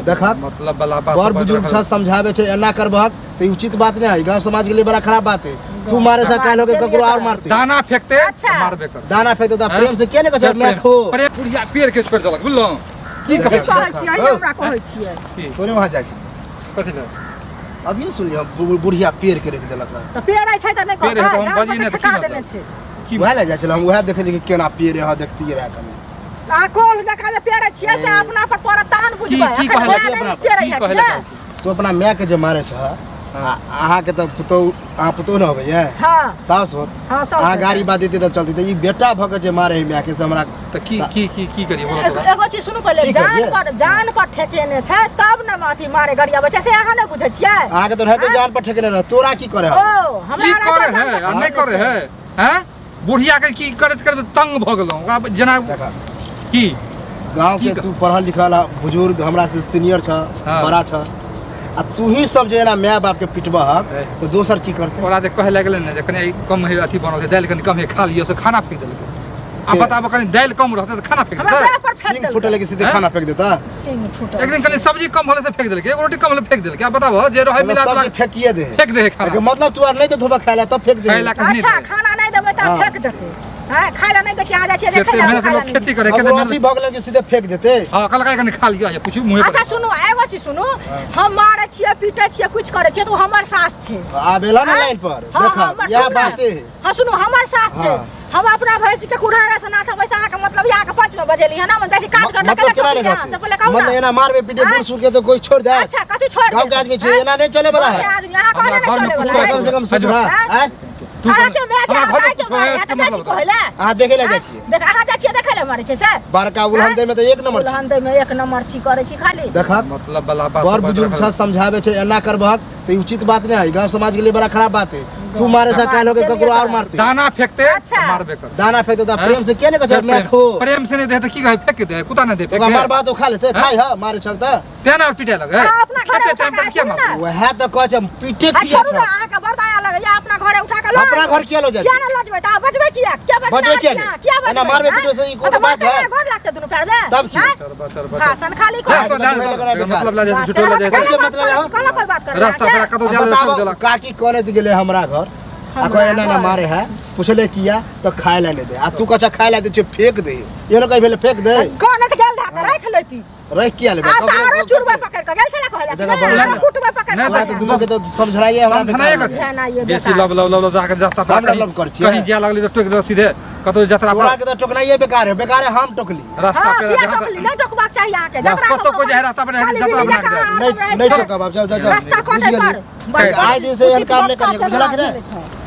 देखा मतलब वाला बात बड़ सब बुजुर्ग रखल। छ समझावे छै एना करबहक तऽ ई उचित बात नहि है गांव समाज के लिए बड़ा खराब बात है तू मारे से काल्हि होके ककरो और मारते दाना फेंकते अच्छा। तऽ मारबे कर दाना फेंकते तऽ प्रेम से के ने कहै छै मैं खो प्रेम बुढ़िया पेड़ के छोड़ि देलक बुझलहुँ की की कहै छी कहै छियै अहीं हमरा कहै छियै थोड़े वहाँ जाइ छै कथी लए अभी सुनलियै हम बुढ़िया पेड़ के रखि देलक हँ। तऽ पेड़ै छै तऽ नहि पेड़ है तऽ हम कहबै बजी नहि तऽ की ठेका मतलब? देने छै की वएह लए जाइ छलै हम वएह देखलियै कि केना पेड़ है देखतियै रहए कनि आ कोल जकाँ जे पेड़ै छियै से अपना पर पड़त तहन बुझबै की एखन कहै वएह लए नहि अपना पर? पेड़ै की है कहै कि लए ने? चाहै छी? तू अपना माय के जे मारे छह आ अहाँके तऽ पुतहु अहाँ पुतहु ने होबै हँ सास हो हँ साउस अहाँ गाड़ी बात देते तब चलती तऽ ई बेटा भऽ के जे मारे है माय के से हमरा तऽ की की की की करियै बोलो एगो तो एगो चीज सुनू पहिले की जान करियै? पर जान पर ठेकेने छै तब ने अथी मारे गरियाबै छै से अहाँ नहि बुझै छियै अहाँके तऽ रहते जान पर ठेकेने रह तोरा की करे ओ की हमरा करे रहतै है जान आ पर नहि करे है हैं बुढ़िया के की करैत करैत तंग भऽ गेलहुँ ओकरा जेना देखा की गाँव के की तू पढ़ल लिखल आ, बुजुर्ग हमरा से सीनियर छ हाँ। बड़ा छ आ तू ही सब जे एना माय बाप के पिटबहक ए। तऽ दोसर की करतै ओकरा जे कहै लगलै ने जे कनि ई कम है अथी बनल है दालि कनि कम है खा लिअ से खाना फेंक देलकै आ के? बताबऽ कनि दालि कम रहतै तऽ खाना फेंक हमरा देतै देह पर फेंक सिंह देलकै। फूटल कि सीधे हैं? खाना फेंक देता सिंह फूटल एक दिन कनि सब्जी कम होलै से फेंक देलकै एगो रोटी कम होलै फेंक देलकै आ बताबऽ जे रहै मिला सब जुला चीज फेंकिए दे फेंक दे है खाना एकर मतलब तू आर नहीं तो धोबा खाए ला तब फेंक दे खाए ला कखनी अच्छा दे खाना नहि देबै तऽ हाँ। फेंक देतै हैं खाय ला नहि दै छियै अहाँ जाइ छियै कते देखै ला मेहनत खाय ला लोग नहि खेती करे अब कते वो अथी मेहनत भऽ गेलै कि सीधे फेंक देते हां कहलकै कनि खा लिअ पूछू मुँहे पर अच्छा सुनू एगो चीज सुनू हम मारै छियै पीटै छियै कुछ करै छियै तऽ ओ हमर सास छै आब एला ना लाइन पर हाँ, देखा हमर यह सुन ना। बातें है हाँ सुनू हमर सास छै हाँ। हम अपना भैंस के कुढ़ारा से नाथ वैसे अहाँके मतलब अहाँके पंच में बजेली है ना हम जाइ छी काज करना मतलब केना नहीं से रहते पहिले कहू मतलब ना एना मारबे पीटे हाँ? बूढ़ सूढ़ के तो कोई छोड़ दे अच्छा कथी छोड़ गांव के आदमी छै एना नहीं चले वाला गाँव के है आदमी अहाँ हमरा कहने घर में नहीं कुछो चले कम वाला से है कम सुधरा हाँ? आय तू अहाँके माय हमरा जे घर में अहाँ कुछो मारे है है इसके तऽ जाइ छी मतलब कहै लए अहाँ देखे ला जाइ छियै देख अहाँ जाइ छियै देखै लए मारै छै से बड़का उल्हन दे में तऽ एक नंबर छै उल्हन दै में एक नंबर छी करै छी खाली देखा मतलब वाला बात बड़ सब बुजुर्ग रखल। छ समझावे छै एना करबहक तऽ ई उचित बात नहीं है गांव समाज के लिए बड़ा खराब बात है तू मारे से काल्हि होके ककरो और मारते दाना फेंकते अच्छा। तऽ मारबे कर दाना फेंक देता हैं? प्रेम से के ने कहै छै मैं प्रेम खो प्रेम से नहीं दे तऽ की कहै फेंक दे कुत्ता नहीं दे फेंक ओकरा दे मारबा तो खा लेते खाइ ह मारे चलता तें ना पीटे लगे अहाँ अपना घरे खेते उठा टाइम के पर किया सुनू मारबे ना। वएह तऽ कहै छै हम पीटे आ किया छोड़ू छ ना अहाँके बड़ दया लगैया अपना घरे उठा के लऽ अपना आनू। घर किया लऽ जाइ किया छी? ना लऽ जेबै तऽ अहाँ बजबै किया किया बजबै बजबै किया किया नहि? किया बजबै एना मारबै आँय? पीटबै से ई कोनो हाँ, तऽ बात मारतै है? नहि, घर लागतै दुनू पैर में तब की? आँय? चल बा चल बा हाँ सन खाली जा कर तो जा मतलब ला जैसे झूठो ला जैसे के मतलब है? कहला कोई बात कर रास्ता पर कतौ अब जा बताबो, देलक काकी कहने गेलै हमरा घर आ कहे एना एना मारे है पुछले किया तऽ खाय ला नहि दे आ तू कहै खाय ला दे छै फेंक दे एहनो कहि भेलै फेंक दे कहने तऽ गेल रहा तऽ राखि लेती राखि किया लेबै आ तऽ आरो चुरबै पकड़ के गेल छला कहला देखा बड़ आरो कुटबै पकड़ नहि के तोरा तऽ दुनू के तऽ समझनाइए हमरा समझनाइए बेकार कथी? है। समझनाइए बेसी बेकार। लब लब लब जाके रास्ता पर हम कहीं- लब करै छियै। कहीं जाए लगली तऽ टोकि देलक सीधे कतौ जतरा तोरा पर के तऽ टोकनाइए बेकार है बेकार है हम टोकली रास्ता हाँ, पे किया जहाँ टोकली? नहि टोकबाक चाही अहाँके। जकरा कतौ ककरो कोइ जाइ रास्ता पर खाली जतरा बिल्ली बना के जकाँ जाइ। अहाँ नहीं रहै नहीं छियै। टोकब आब जाओ जाओ जाओ रास्ता बुझि कटै गेली। पर आइ दिन से एहन काम नहि करियै बुझलक ने ने